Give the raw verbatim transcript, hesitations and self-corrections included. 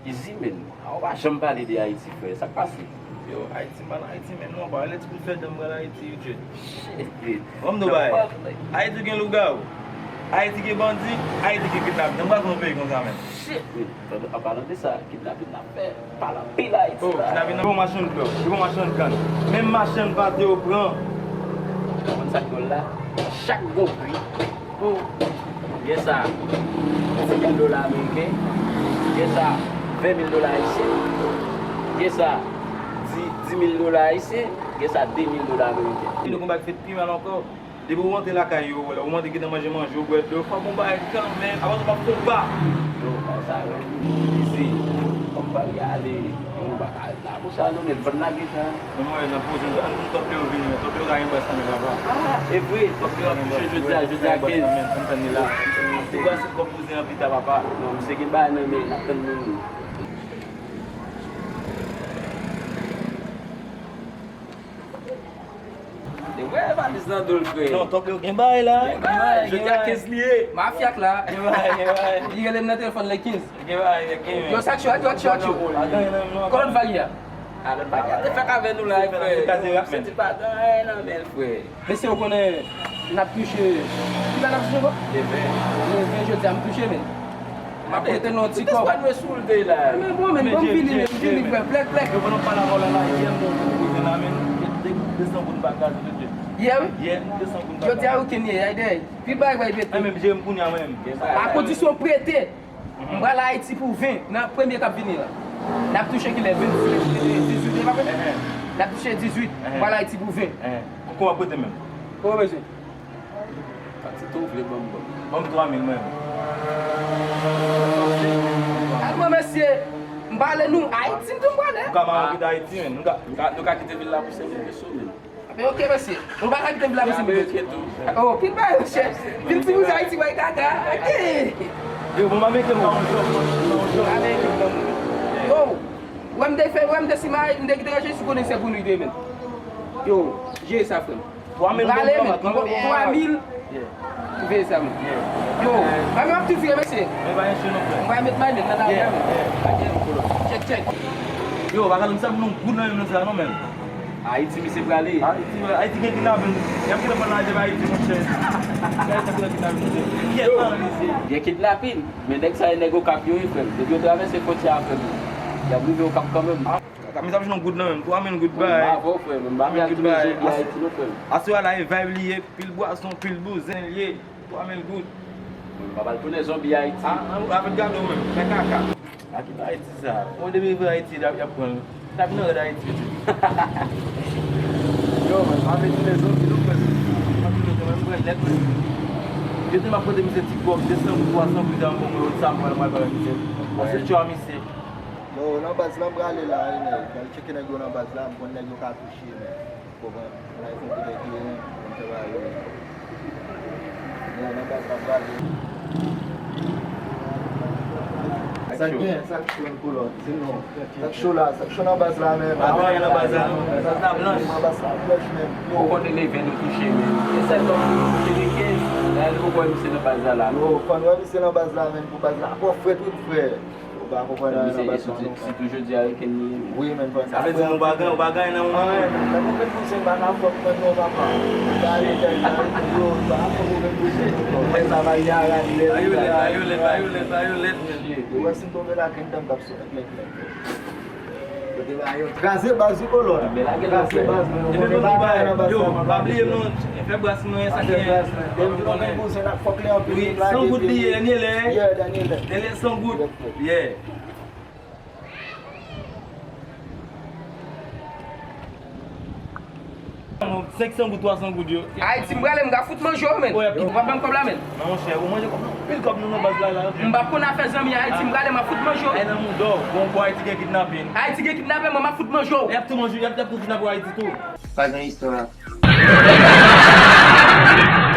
Easy, men. A, ou pa janm pale de Ayiti, frè. Sa k pase? Yo, Ayiti, m pa nan Ayiti, men non, pa rele ti kout fè dan m pral Ayiti, yo, Jay. Shit, man. Ban m di w bagay. Ayiti gen lougawou. Ayiti gen bandi. Ayiti gen kidnapin. Nan m pral fè yon peyi konsa, men. Shit, man. An palan de sa, kidnapin n ap fè. Pale anpil Ayiti la. Oh, kidnapin nan. Pi bon machann dwòg, pi bon machann kann. Menm machann pate yo pran. Ou konn sa k dwòl la? Chak gwo pri, oh, gen sa, di mil dola ameriken, gen sa, ven mil dola ayisyen, gen sa, di, di mil dola ayisyen, gen sa, de mil dola ameriken. Gen de konba k fèt pi mal ankò. Depi w rantre lakay yo, ou wè, ou mande gentan manje, manje, ou bwè dlo, fò w gon bagay kanmenm, apre sa w p ap fè yon pa. Yo, sa yo, isit, kòm pa y ale, yo, nou pa ka al la, pou sa, nou, men, bann lage sa. Men mwen, n ap poze, ann, ann, Top Leo vini, men, Top Leo ka gen bas nan men, papa. Ah, e vre, Top Leo ap touche jodi a, jodi a kenz. Ann tann li la. Ou pral sot kòb poze an pita, papa. Non, misye gen bagay nan men, n ap tann li. E wè valiz nan do l, frè. Non, Top Leo gen bagay la. Gen bagay, jodi a kenz li ye. Mafya k la. Gen bagay, gen bagay. Li rele m nan telefòn lè kenz. Gen bagay, gen bagay. Yo, sa k cho, yo, cho, cho. Pa gen anyen nan men non. Kòman lòt vali a? A, lòt vali a te fèk avè nou la, frè. Misye di pa gen anyen nan men l, frè. Mesye, ou konnen n ap touche. Kibò n ap touche ankò? Le ven. Le ven, jodi a m touche, men. M ap prete nou yon ti kòb. Tout espwa nou sou l de la. Men bon, men bon, m vini, men m vini, frè, plèk, plèk. Yo, pandan m pale avè w la, la, yè m te koze la, men, de, de, de san goud m pa kraze, tout de. Yè, wi. Yè, de san goud m pa kraze. Jodi a, weekend ye, ay, dèyè. Pi bay, bay, pete. Mwen menm, jere m kounye a, mwen menm. A kondisyon prete. M pral Ayiti pou ven, nan premye k ap vini la. N ap touche kilè? Vennsis, dizuit, e pa vre? N ap touche dizuit, m pral Ayiti pou ven. Kòman w ap prete menm? Kòman w bezwen? Kantite w vle ban m, ban m. Ban m twa mil mwen. Al mwen, mesye, m pale nou, Ayiti m tou m prale. Nou ka mare kite Ayiti, men. Nou ka, nou ka, nou ka kite vil la pou senk mil peso, men. Men ok, mesye. Nou pa ka kite vil la pou senk mil peso. Oh, kit bay, mesye. Vin ti bouz Ayiti, bay kaka. Yo, bon, m ap mete m nan yon jòb, mwen. Nan yon jòb. Yo, wè m te fè, wè m te simaye, m te kite rejis, ou konnen se pou nou te men. Yo, jere sa, frè m. Twa mil. Prale, men. Twa mil. Veye sa, men. Yo, mwen menm ap tou vire, mesye. Mwen pa enche non, frè. Mwen pa met may, men, nan lari a, men. Tchèk, tchèk. Yo, pa gade m sa, m non goud nan menm nan sa, non, men. Ayiti, misye prale. Ayiti, Ayiti gen kidnapin. Y ap kidnape nan Ayiti, monchè. Ayiti ap kidnape, monchè. Kiyès nan misye? Gen kidnapin. Men nèg sa, e nèg Okap yo ye, frè m. Depi yo travèse fwontyè a, frè m, y ap rive Okap kanmenm. Kaka, misye ap jwenn yon goud nan men m. Twa mil goud bay. Mwen avè w, frè m. M pa vle al tounen zonbi Ayiti non, frè m. Aswè a la, e vibe li ye, pil bwason, pil bouzen li ye. Twa mil goud. Mwen pa pral tounen zonbi Ayiti. A, an, avèk gade w menm, fè kaka. A ki Ayiti sa? Mwen depi rive Ayiti, y ap, y ap pran l. T ap nan rèd Ayiti, wi. Yo, mwen pa vle tounen zonbi non, frè m. Mwen tounen, mwen pran nèt, mwen. Yo te m ap pote misye ti kòb, de san goud, twa san goud, a m bon, mwen sa, mwen, mwen, mwen, misye. Mwen se tchwa misye. Yo, nan baz la, m prale la, wi, nèg. Al tcheke nèg yo nan baz la, m konn nèg yo ka touche, men. Konprann? Ann al fè kote kleren, ann fè bagay yo. Yo, nan baz la, m prale. Sa k gen, sa k cho, Nicolas? Di nou. Sa k cho la, sa k cho nan baz la, men. Pa gen anyen nan baz la, non. Baz la blanch. Nan baz la blanch, men. Ou konn leve nou touche, men. E sèl lòm nou touche de kenz. Dayè, nou poko wè misye nan baz la, la. Yo, fò n wè misye nan baz la, men, pou baz la ankò frèt, wi, frè. Ou pa konprann anyen nan baz la non. Sitou jodi a, weekend li ye, men. Wi, men, sa vle di nou pa gen, ou pa gen anyen nan moman. Anyen, men, okenn bouzen pa ka fòt mwen non, papa. Ba yo, ba yo, ba yo, okenn bouzen. Mwen sa va gen a rale. Ba yo lèt, ba yo lèt, ba yo lèt, ba yo lèt, men. Yo wè si m tonbe la, gen dan m k ap sot klèk klèk. Yo te ba yo kraze baz wi, kolòn. Kraze baz, men, nou konnen bagay nan baz la, pa bliye non, fè bras mwen, sa gen. Depi nou gen bouzen, n ap fòk li anpil. Wi, san goud li ye, dènye lè. Yeah, dènye lè. Dènye san goud. Yeah. Senk san goud, twa san goud yo. Ayiti, m prale, m ka fout manje w, men. Ou p ap ban m kòb la, men. Non, monchè, ou manje kòb, non. Pil kòb nou nan baz la, la. M p ap konn afè zanmi Ayiti, m prale, m ap fout manje w. Ay nan mouda w. Bon, pou Ayiti gen kidnapin. Ayiti gen kidnapin, mwen, m ap fout manje w. Y ap tou manje, y ap, y ap tou kidnape w Ayiti tou. Pa gen istwa.